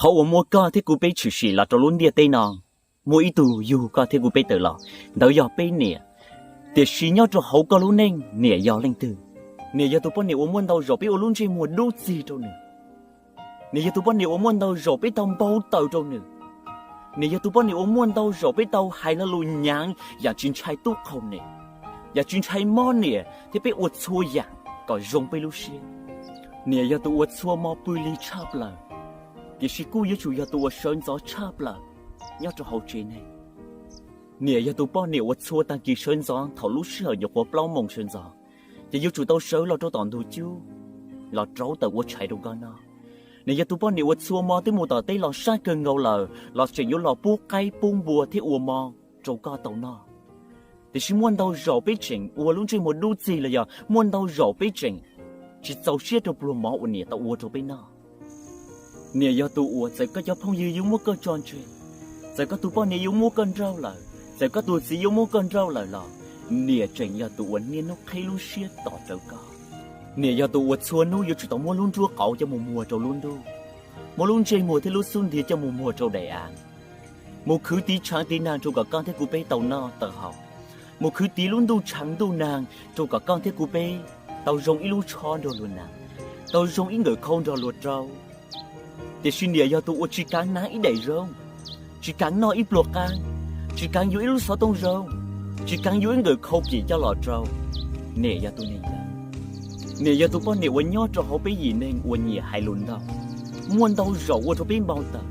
Qhov uas muaj koj thiab kuv peb tshwm sim los rau lub ntiaj teb no, muaj ib tug yug koj thiab kuv peb tawm los, ntawd yog peb niam. Tiam sis nyob rau hauv koj lub neej, niam yog leej twg? Niam yog tus poj niam uas muaj ntau zaus peb ua lub ntsej muag dub txig rau nws. Niam yog tus poj niam uas muaj ntau zaus peb tau npau taws rau nws. Niam yog tus poj niam uas muaj ntau zaus peb tau hais lo lus nyaav yam tsis ntshai tub qaug niam, yam tsis ntshai mob niam thiab peb ua txhua yam kom zoo peb lub siab. Niam yog tus uas txhua hmo pw lig tshaj plaws, tiam sis kuj yuav tsum yog tus uas sawv ntxov tshaj plaws nyob rau hauv tsev neeg. Niam yog tus poj niam uas txhua tag kis sawv ntxov thaum lub sij hawm nyuam qhuav plaub moos sawv ntxov, ces yuav tsum tau sawv los rau tom ntug cub los rauv taws ua tshais rau koj noj. Niam yog tus poj niam uas txhua hmo twb mus tom teb los sab kawg nkaus lawm los tseem yuav los pub qaib pub npua thiab ua mov rau koj tau noj. Tiam sis muaj ntau zaus peb tseem ua lub ntsej muag dub txig los yog muaj ntau zaus peb tseem tsis txaus siab rau pluag mov uas niam tau ua rau peb noj. Niam yog tus uas txawm koj cov phooj ywg yuav muab koj tso tseg, txawm koj tus poj niam yuav muab koj nrauj lawm, txawm koj tus txiv yuav muab koj nrauj lawm los niam tseem yog tus uas niaj hnub qhib lub siab tos rawv koj. Niam yog tus uas txhua hnub yuav tsum tau muab lub nruab qauv coj mus muag rau lub ntuj, muab lub ntsej muag thiab lub xub ntiag coj mus muag rau daim av, mus khwv tiv tshaav tiv naag rau kom koj thiab kuv peb tau noj tau haus, mus khwv tiv lub ntuj tshaav ntuj naag rau kom koj thiab kuv peb tau zoo ib lub tsho nrog luag naag, tau zoo ib nkawm khau nrog luag rau. Tiam sis niam yog tus uas tsis kaav naag ib daim zoo, tsis kaav noj ib pluag qaab, tsis kaav yuav ib lub xov tooj zoo, tsis kaav yuav ib nkawm khau pim coj los rau. Niam yog tus neeg ntawd. Niam yog tus poj niam uas nyob rau hauv peb yim neeg uas nyiam hais lus ntau, muaj ntau zaus ua rau peb npau taws,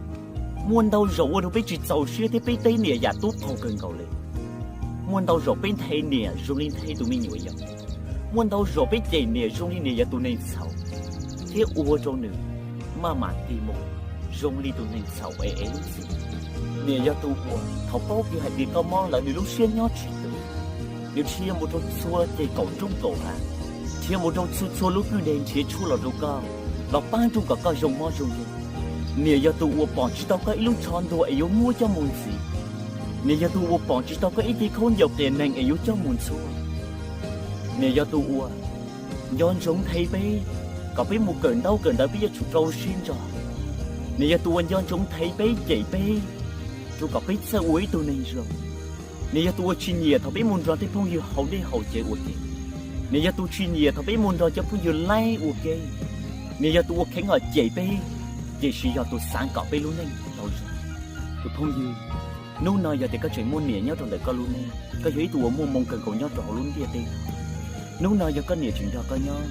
muaj ntau zaus ua rau peb tsis txaus siab thiab peb teb niam yam tub qaug kawg nkaus li. Muaj ntau zaus peb nthe niam zoo li nthe tus me nyuam yaus, muaj ntau zaus peb cem niam zoo li niam yog tus neeg txhaum, thiab ua rau nws maj mam tig mus zoo li tus neeg txhaum es ev lub txim. Niam yog tus uas thaum paub kiag hais tias koj mob lawm nws lub siab nyob tsis twm, nws dhia mus rau txhua ceg kaum roob kaum hav, dhia mus rau txhua txhua lub kwj deg nrhiav tshuaj los rau koj, los paab rau kom koj zoo mob zoo nkeeg. Niam yog tus uas pom tsis tau koj ib lub tsho ntuag es yuav muab coj mus ntxiv. Niam yog tus uas pom tsis tau koj ib ce khaub ncaws qias neeg es yuav coj mus ntxhua. Niam yog tus uas nco ntsoov nthe peb kom peb mus kawm ntaub kawm ntawv peb yuav tsum rau siab ntso. Niam yog tus uas nco ntsoov nthe peb cem peb rau kom peb txawj ua ib tug neeg zoo. Niam yog tus uas tsis nyiam thaum peb mus nrog tej phooj ywg haus dej haus cawv ua ke. Niam yog tus tsis nyiam thaum peb mus nrog cov phooj ywg laib ua ke. Niam yog tus uas kheev kom cem peb, tiam sis yog tus xav kom peb lub neej tau zoo. Tus phooj ywg, hnub no yog tias koj tseem muaj niam nyob rau ntawm koj lub neej, koj yog ib tug uas muaj moo kawg nkaus nyob rau hauv lub ntiaj teb no. Hnub no yog koj niam tseem nrog koj nyob,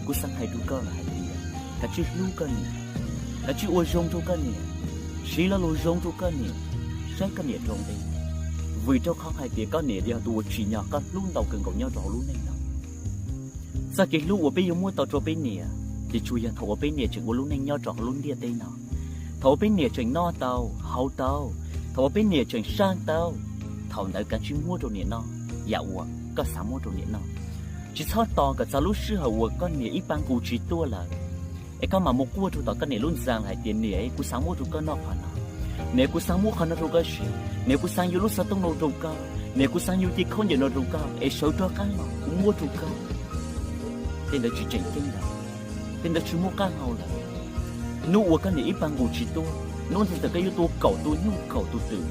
kuv xav hais rau koj lawm hais tias, kav tsij hlub koj niam, kav tsij ua zoo rau koj niam, siv lo lus zoo rau koj niam, saib koj niam rau nqi, vim rau qhov hais tias koj niam yog tus uas tsim nyog koj hlub ntau kawg nkaus nyob rau hauv lub neej no. Txoj kev hlub uas peb yuav muab tau rau peb niam, ces tsuas yog thaum uas peb niam tseem ua lub neej nyob rau hauv lub ntiaj teb no. Thaum uas peb niam tseem noj tau, haus tau, thaum uas peb niam tseem saj tau, thaum ntawd kav tsij muab rau niam noj yam uas koj xav muab rau niam noj. Tsis txhob tos kom txog lub sij hawm uas koj niam ib pab nqus tsis tuaj lawm, es koj mam mus quaj rau tom koj niam lub ntxa hais tias, niam, kuv xav muab rau koj noj qhov no, niam, kuv xav muab qhov no rau koj siv, niam, kuv xav yuav lub xov tooj no rau koj, niam, kuv xav yuav ce khaub ncaws no rau koj, es sawv rov qab los kuv muab rau koj. Tej ntawd tsis tseem ceeb lawm, tej ntawd tsis muaj qab hau lawm. Hnub uas koj niam ib pab nqus tsis tuaj, hnub ntawd txawm koj yuav tua kaum tus nyuj kaum tus twm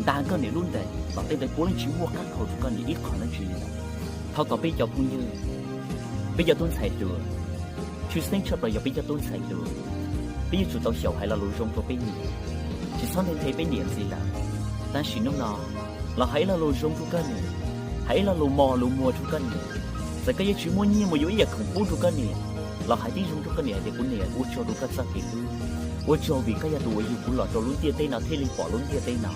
ntaus koj niam lub ntees los tej ntawd puav leej tsis muaj qab hau rau koj niam ib qho dab tsi li lawm. Thov kom peb cov phooj ywg, peb cov tub ntxhais hluas, tshwj xeeb tshaj plaws yog peb cov tub ntxhais hluas, peb yuav tsum tau xyaum hais lo lus zoo rau peb niam, tsis txhob nthe nthe peb niam ntxiv lawm. Tab sis hnub no, los hais ib lo lus zoo rau koj niam, hais ib lo lus mos lus muag rau koj niam. Txawm koj yuav tsis muaj nyiaj mus yuav ib yam khoom pub rau koj niam, los hais tib zoo rau koj niam hais tias, kuv niam, ua tsaug rau koj txoj kev hlub, ua tsaug vim koj yog tus uas yug kuv los rau lub ntiaj teb no thiaj li pom lub ntiaj teb no.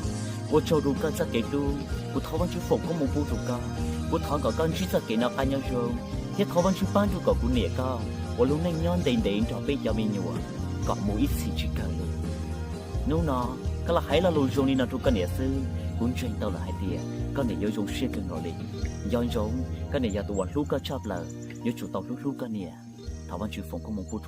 Ua tsaug rau koj txoj kev hlub, kuv thov Vajtswv foom koob hmoov pub rau koj. Kuv thov kom koj ntsib txoj kev noj qab nyob zoo, thiab thov Vajtswv pab rau kom kuv niam koj ua lub neej nyob ntev ntev nrog peb cov me nyuam kom mus ib txhis tsis kawg li. Hnub no, koj los hais lo lus zoo li no rau koj niam xwb, kuv ntseeg tau lawm hais tias koj niam yuav zoo siab kawg nkaus li. Nco ntsoov, koj niam yog tus uas hlub koj tshaj plaws, yuav tsum tau hlub hlub koj niam. Thov Vajtswv foom koob hmoov pub rau